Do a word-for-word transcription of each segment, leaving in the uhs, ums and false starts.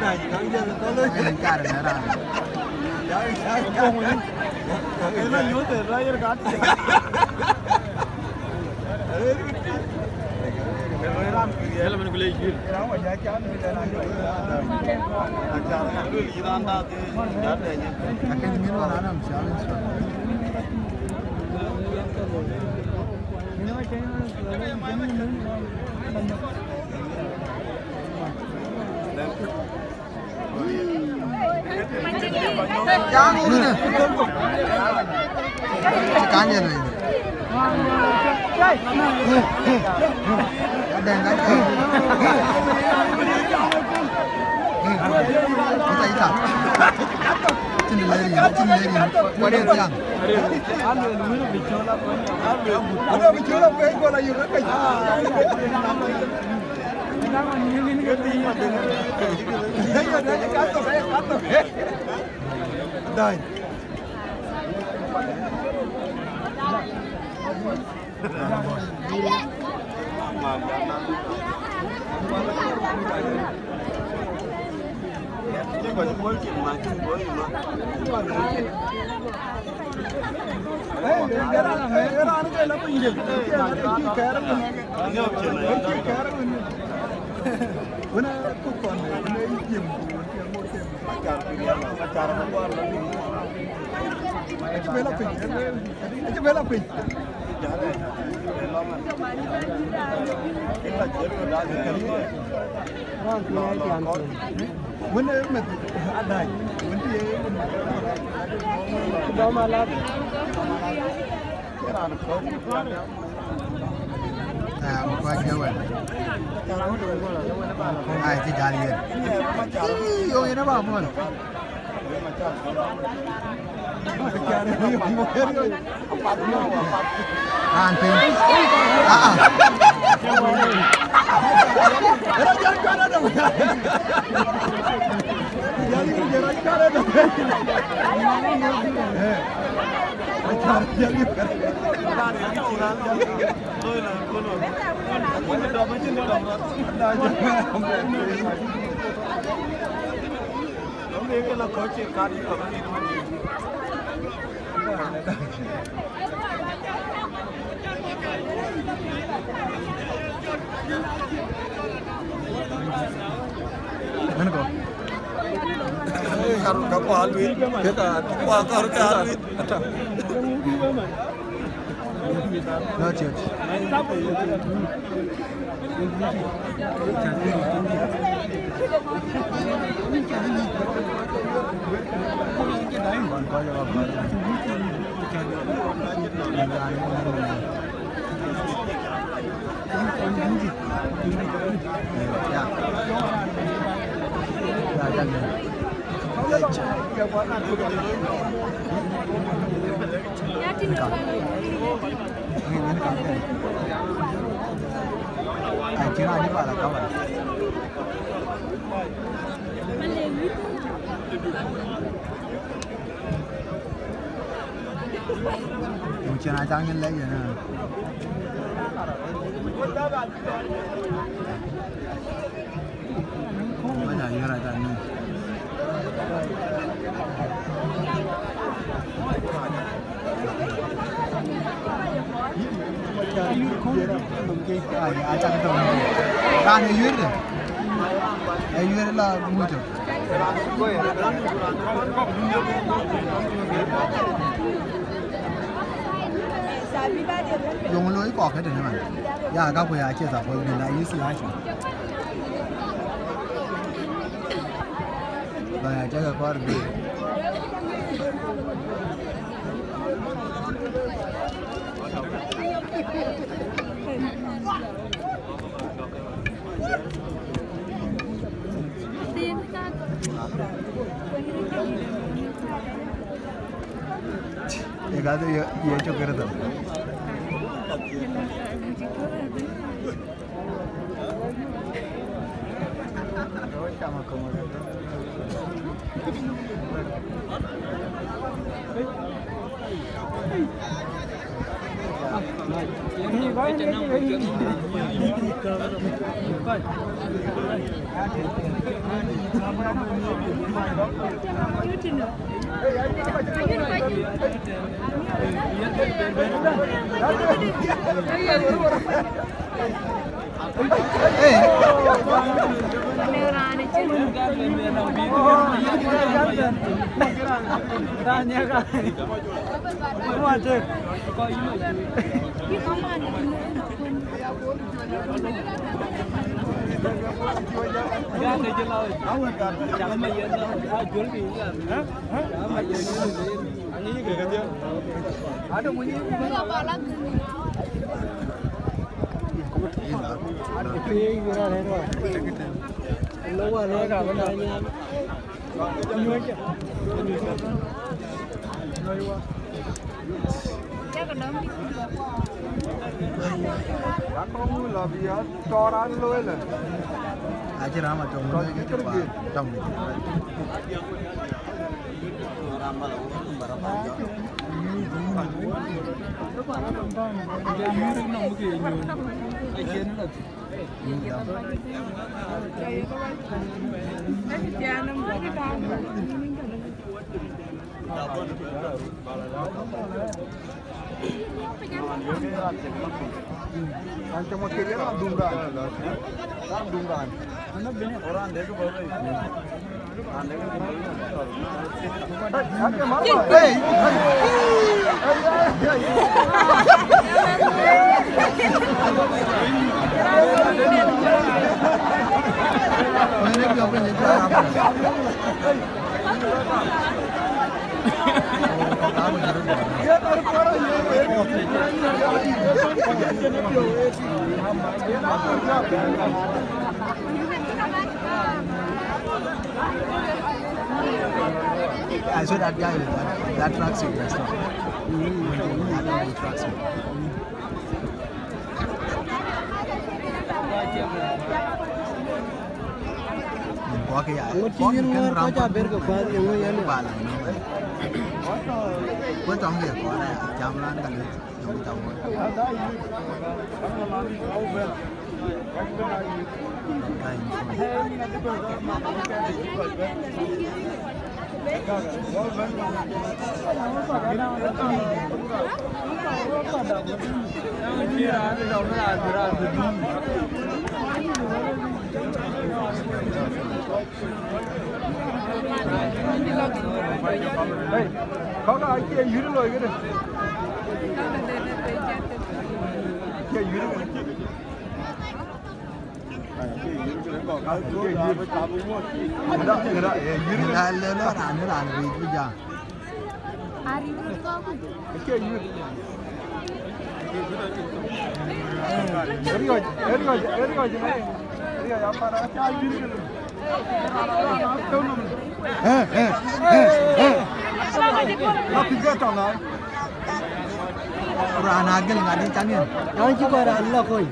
Yen kar në raan. Lakin min wala anam challenge. Dai. Acï bɛ lɔ piny. Acï bɛ lɔ piny. Wën ë meth adai. Wën tï ye. Dɔm alat. Aa, më kɔc ke wën. Ai, cï jäl yen. Ii, yo, yen aba muɔl. Raan piny. Aa. Ënë kɔ̈u. Karu ka kual luel, ke ka kual karu ka luel. Ata. Not yet. Cïn a cak nyin lɛc yen ë. Wala yera ta ni. Ai, a cak tɔŋ. Raan ë yuëër de. Ë yuëër la mucö. Yöŋ looi kɔk ke tënë man. Ya, ka ku ya cie support bï na yï slasher. Ba ya cak kɔɔr bï. Ye ka ye, ye cök kërë thok. Acï ram atɔ̈ ŋö ke cï kuaar tɔŋ. I saw that guy with that, that tracksuit just now. That guy with tracksuit. Ŋot cï yïn ŋɔ̈ɔ̈r kɔc abër ke kuath, yeŋö yen ë? Ku tɔŋ ye kɔɔr aya, jam raan ka lec, yöŋ jam wɔ. Hey, kɔ̈k acie yït loi këdë? Acie yït këdë? Ëda, ëda, ë yït këdë? Ëda, lë, lë, raan, raan, raan, raan, raan, raan. Acie yït. Eriɔc, eriɔc, eriɔc, eriɔc, apana, acie yït këdë? Eh, eh, eh, eh. Lapit ke tɔŋ ai. Raan agil ŋadï cam yen. Raan cï kɔc raan lɔ kony.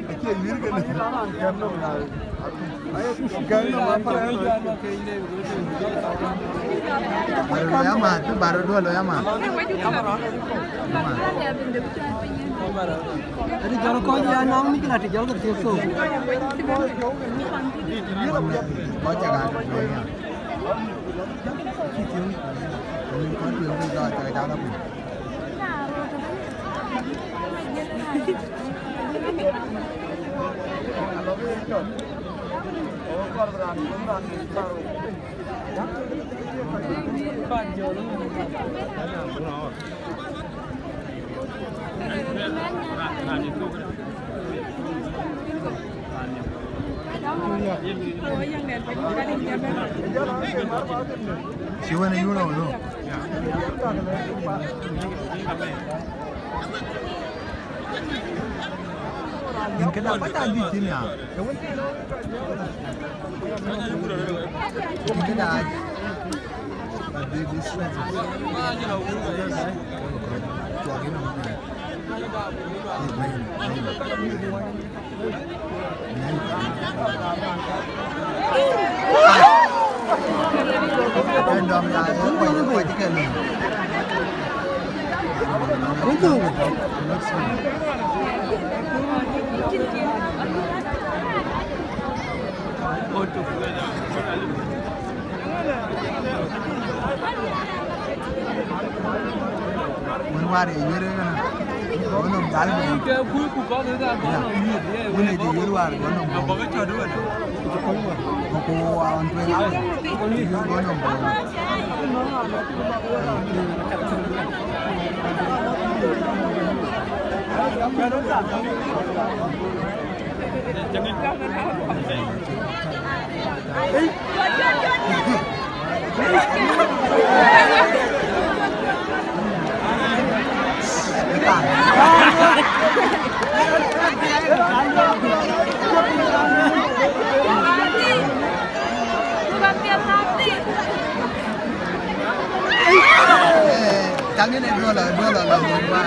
Acie yïr kënë. Gäŋ nɔm apana. Baro lo ya ma, tu baro duɔl lo ya ma. Ëdï jɔl kɔc ya naŋ mïc la të jɔl ke thiek thok. Kɔc cak aa tɔ̈ ya. Kɔc piööc ke jɔl cak aa tɔ̈ piny. Cï wën ë yurɔ wën. Yen këda, këda juëc thïn ya. Yen këda. But they, they stress it. Chuak yen amuk yen. Yen bɛ̈ny, bɛ̈ny. Bɛ̈ny. Bɛ̈ny dɔm ya, yen kuac, kuac ke lum. Kuntu. Next one. Wën wäär ye yuër ëkënë, go nɔm dhal bï. Wën ë cï yuër wäär go nɔm bɔ̈. Ku aɣɔn tueŋ awe, yuër go nɔm bɔ̈. Tangin e duola, duola la mo ba.